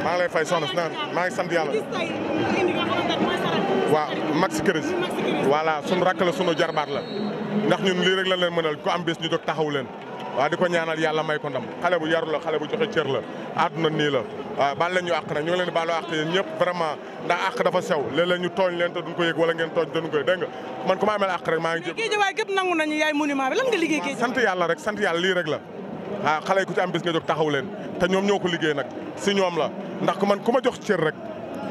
maa ngi lay fay soxna si naan maa ngi sant yàlla. waaw Maxi Këris voilà sunu rakk la sunu jarbaat la ndax ñun lii rek la leen mënal ko am bés ñu jóg taxaw leen waaw di ko ñaanal yàlla may ko ndam xale bu yaru la xale bu joxe cër la àdduna nii la waaw baal leen ñu àq nag ñu ngi leen di baalu àq yéen ñëpp vraiment ndax àq dafa sew léeg-léeg ñu tooñ leen te duñ ko yëg wala ngeen tooñ te duñ ko yëg dégg nga man ku ma amee àq rek maa ngi jëm. Géejawaay gépp nangu nañu yaay monument bi lan nga liggéey Géejawaay. sant yàlla rek sant yàlla lii rek la waaw xale yi ku ci am bés nga jóg taxaw leen te ñoom ñoo ko liggéey nag si ñoom la ndax man ku ma jox cër rek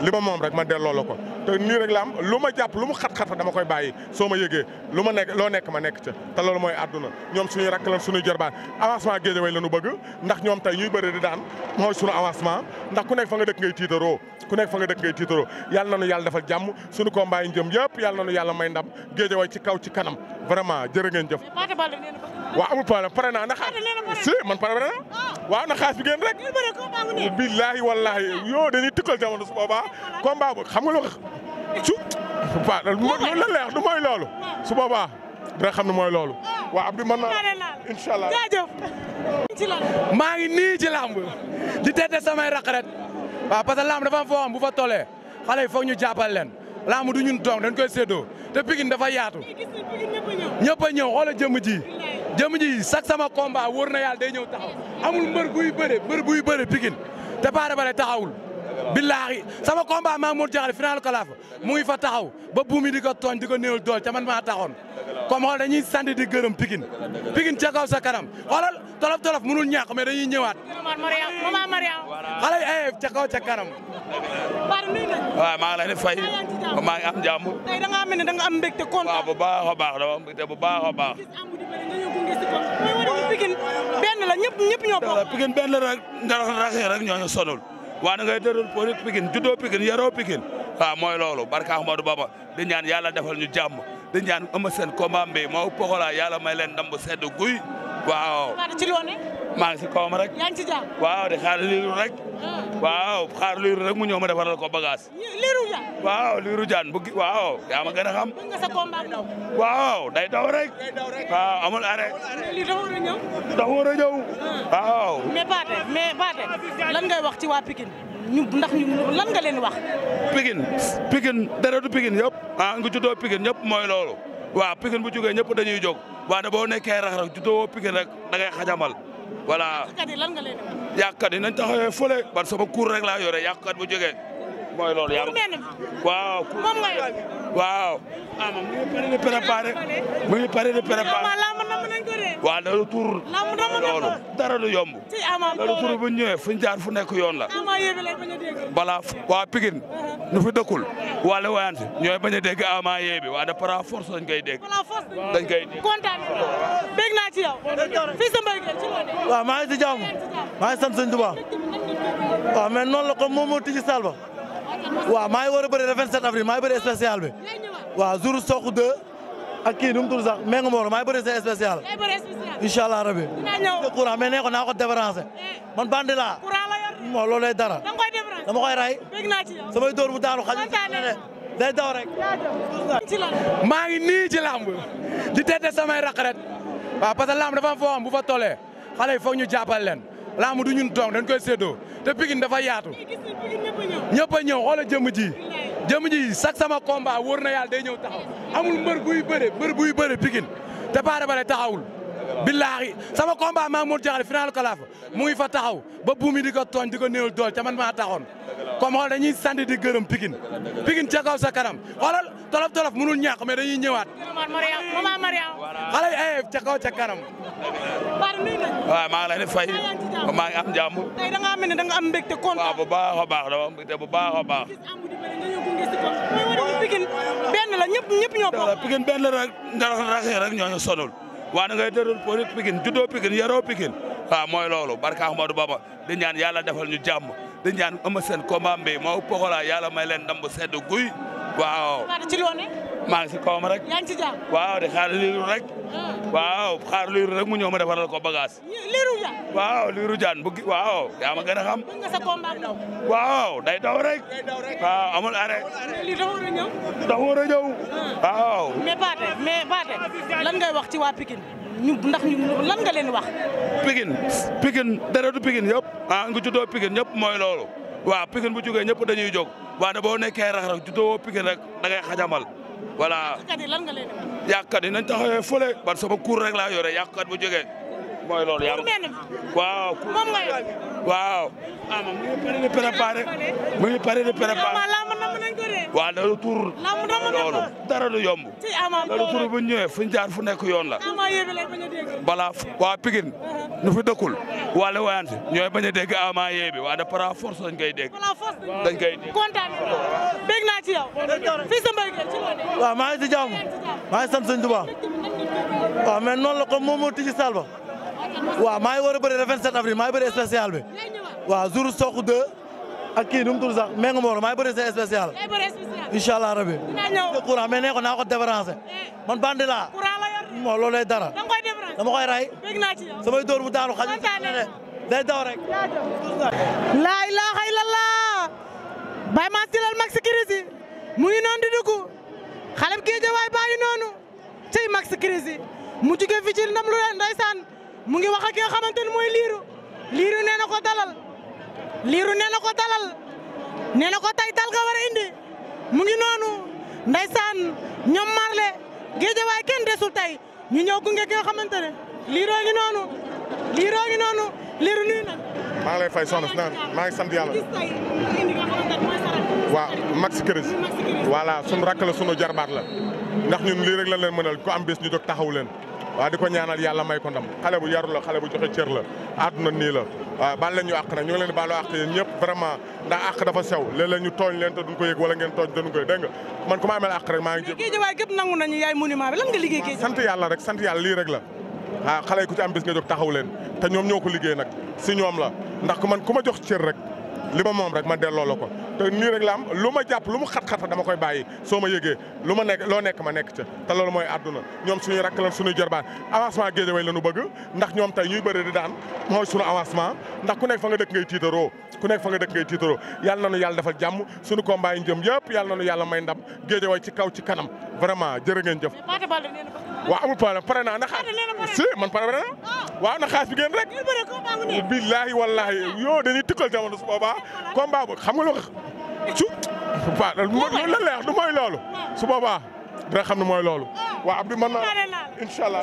li ma moom rek ma delloo la ko te nii rek la am lu ma jàpp lu mu xat-xat dama koy bàyyi soo ma yëgee lu ma nekk loo nekk ma nekk ca te loolu mooy àdduna ñoom suñuy rakk lan suñuy jarbaan avancement Guédiawaye la ñu bëgg ndax ñoom tey ñuy bëri di daan mooy suñu avancement ndax ku nekk fa nga dëkk ngay tiitaroo ku nekk fa nga dëkk ngay tiitaroo yàlla nañu yàlla defal jàmm suñu combat yi jëm yëpp yàlla nañu yàlla may ndam Guédiawaye ci kaw ci kanam vraiment jërë ngeen jëf waaw amul problème pare naa na xaas si man pare na waaw na xaas bi ngeen rek billaahi wallaahi yoo dañuy tukkal jamono su boobaa combat bu xam nga lu su loolu la leex du mooy loolu su boobaa dina xam ne mooy loolu waaw Abdou mën naa incha allah maa ngi nii ci lamb di tete samay raqaret waaw parce que lamb dafa am foo xam bu fa tolee xale yi foog ñu jàppal leen lamb du ñun toog dañ koy séddoo te Pikine dafa yaatu ñëpp a ñëw xoola jëmm ji sax sama combat wóor na yàlla day ñëw taxaw amul mbër buy bëre Pikine te Paare Bale taxawul billaahi sama combat maa Modou Diakhal final kalaafa mu ngi fa taxaw ba buumi di ko tooñ di ko néewal dool te man maa taxoon comme xool dañuy sant di gërëm Pikine ca kaw sa kanam xoolal tolof mënul ñàkk mais dañuy ñëwaat Mama Mariam xale yi ca kaw ca kanam waaw maa ngi lay fay maa ngi am jàmm tey da nga mel ne da nga am mbégte kontaan waaw bu baax a baax dama am mbégte bu baax a baax Pikine benn la ñëpp ñoo bokk Pikine benn la rek nga raxee rek ñooñu sonul waa na ngay dëral poli Pikine juddoo Pikine yaroo Pikine waaw mooy loolu barka Ahmadou Bamba di ñaan yàlla defal ñu jàmm di ñaan Eumeu Sène combat bi moo Pokola yàlla may leen ndam bu sedd guy waaw ci loone maa ngi si kawam rek yaa ngi ci jàmm waaw di xaar liiru rek waaw xaar liiru rek mu ñëw ma defaral ko bagage liiru jaan waaw liiru jaan bu waaw yaa ma gën a xam nga sa combat daw waaw day daw rek waaw amul arrêt lii dafa war a ñëw dafa war a ñëw waaw mais Pathé lan ngay wax ci waa Pikine ndax lan nga leen wax Pikine dara du Pikine yëpp nga juddoo Pikine ñëpp mooy loolu waaw Pikine bu jógee ñëpp dañuy jóg waaye boo nekkee rax juddoo Pikine rek da ngay xajamal voilà lan nga leen wax yàqkat yi nañ taxawee fële ban sama cour rek laa yore yàqkat bu jógee mooy loolu yaa waaw moom ngay waaw moom mu ngi pare di préparé waaw loolu tur loolu dara du yomb loolu tur bu ñëwee fu ñu jaar fu nekk yoon la balaa waa Pikine ñu fi dëkkul wala wayanti ñooy bañ a dégg ama yeebi waa de par force dañ koy dégg dañ koy dégg kontaan bég naa ci yow fii sa mbéy ci loolu waaw maa ngi ci jàmm maa ngi sant sëñ Tuubaa waaw mais noonu la comme moom moo tijji salle ba waaw maa ngi war a bëri le 27 avril maa ngi bëri spécial bi waaw jour soq 2 ak kii nu mu tudd sax Mengo Moro maa ngi bëri seen spécial incha allah rabi courant mais nee ko naa ko débranché man bandi laa moo loolu lay dara dama koy ray samay dóor bu daanu xaju day daw rek maa ngi nii ci lamb di tete samay raqaret waaw parce que lamb dafa am foo xam bu fa tolee xale yi foog ñu jàppal leen lamb du ñun toog dañ koy séddoo te Pikine dafa yaatu ñëpp a ñëw xoola jëmm ji sax sama combat wóor na yàlla day ñëw taxaw amul mbër buy bëre Pikine te Paare Bale taxawul billaahi sama combat maa Modou Diakhal final kalaafa mu ngi fa taxaw ba buumi di ko tooñ di ko néewal dool te man maa taxoon comme xool dañuy sant di gërëm Pikine ca kaw sa kanam xoolal tolof mënul ñàkk mais dañuy ñëwaat Mama Mariam xale yi ca kaw ca kanam waaw maa ngi lay fay maa ngi am jàmm tey da nga mel ne da nga am mbégte kontaan waaw bu baax a baax dama am mbégte bu baax a baax Pikine benn la ñëpp ñoo bokk Pikine benn la rek nga raxee rek ñooñu sonul waa na ngay dëral poli Pikine juddoo Pikine yaroo Pikine waaw mooy loolu barka Ahmadou Bamba di ñaan yàlla defal ñu jàmm di ñaan Eumeu Sène combat bi moo Pokola yàlla may leen ndam bu sedd guy waaw ci loone maa ngi si kawam rek yaa ngi ci jàmm waaw di xaar liiru rek waaw xaar liiru rek mu ñëw ma defaral ko bagage liiru jaan waaw liiru jaan bu waaw yaa ma gën a xam nga sa combat daw waaw day daw rek waaw amul arrêt lii dafa war a ñëw dafa war a ñëw waaw mais Pathé lan ngay wax ci waa Pikine ndax lan nga leen wax Pikine dara du Pikine yëpp nga juddoo Pikine ñëpp mooy loolu waaw Pikine bu jógee ñëpp dañuy jóg waaye boo nekkee rax-rax juddoo Pikine rek da ngay xajamal voilà. yàqkat yi nañ taxawee fële ban sama cour rek laa yore yàqkat bu jógee mooy loolu yàlla waaw. moom nga yor waaw. ah moom mu ngi pare de préparé. waaw da tur loolu dara du yomb. da tur bu ñëwee fu ñu jaar fu nekk yoon la. balaa waa Pikine nu fi dëkkul wala wayante ñooy bañ a dégg Ama Yébi waa de par force dañ koy dégg. dañ koy dégg. kontaan bég naa ci yow. fii sa mbéy ci loolu. waaw maa ngi si jàmm maa ngi sant sëñ Tuubaa waaw mais noonu la comme moom moo tijji salle ba waaw maa ngi war a bëri le 27 avril maa ngi bëri spécial bi waaw jour soq 2 ak kii nu mu tudd sax Mbengue Mboro maa ngi bëri seen spécial incha allah rabi. courant mais nee ko naa ko débranché man bandi laa moo loolu lay dara dama koy ray samay dóor mu daanu xaju day daw rek. laa ilaaha illallah Baye Mass Tilal Max Crise mu ngi noonu di dugg xale bu Géejawaay baa ngi noonu cey Max Crise mu jugee fi ci ndam lu ndeysaan mu ngi wax ak ki nga xamante ne mooy liiru nee na ko dalal liiru nee na ko dalal nee na ko tay dal nga war a indi mu ngi noonu ndeysaan ñoom marle Géejawaay kenn desul tey ñu ñëw gunge ki nga xamante ne liiroo ngi noonu liiru nuyu na maa ngi lay fay soxna si naan maa ngi sant yàlla waaw Max Crise voilà sunu rakk la sunu jarbaat la ndax ñun lii rek lañ leen mënal ko am bés ñu jóg taxaw leen waaw di ko ñaanal yàlla may ko ndam xale bu yaru la xale bu joxe cër la àdduna nii la waaw baal leen ñu àq nag ñu ngi leen di baaloo àq yéen ñëpp vraiment ndax àq dafa sew léeg-léeg ñu tooñ leen te duñ ko yëg wala ngeen tooñ te duñ ko yëg dégg nga man ku ma amel àq rek maa ngi jëm Géejawaay gépp nangu nañu yaay monument bi lan nga liggéey Géejawaay sant yàlla rek sant yàlla lii rek la waaw xale yi ku ci am bés nga jóg taxaw leen te ñoom ñoo ko liggéey nag si ñoom la ndax man ku ma jox cër rek li ma moom rek ma delloo la ko te nii rek la am lu ma jàpp lu mu xat-xat dama koy bàyyi soo ma yëgee lu ma nekk loo nekk ma nekk ca te loolu mooy àdduna ñoom suñuy rakk lan suñuy jarbaat avancement Géejawaay la ñu bëgg ndax ñoom tey ñuy bëri di daan mooy suñu avancement ndax ku nekk fa nga dëkk ngay tiitaroo yàlla nañu yàlla defal jàmm suñu combat yi jëm yëpp yàlla nañu yàlla may ndam Géejawaay ci kaw ci kanam vraiment jërë ngeen jëf waaw amul problème pare naa na xaas si man pare na waaw na xaas bi ngeen rek billaahi wallaahi yoo dañuy tukkal jamono su boobaa combat bu xam nga lu su lan lay wax du mooy loolu su boobaa dina xam ne mooy loolu waaw Abdou mën na incha allah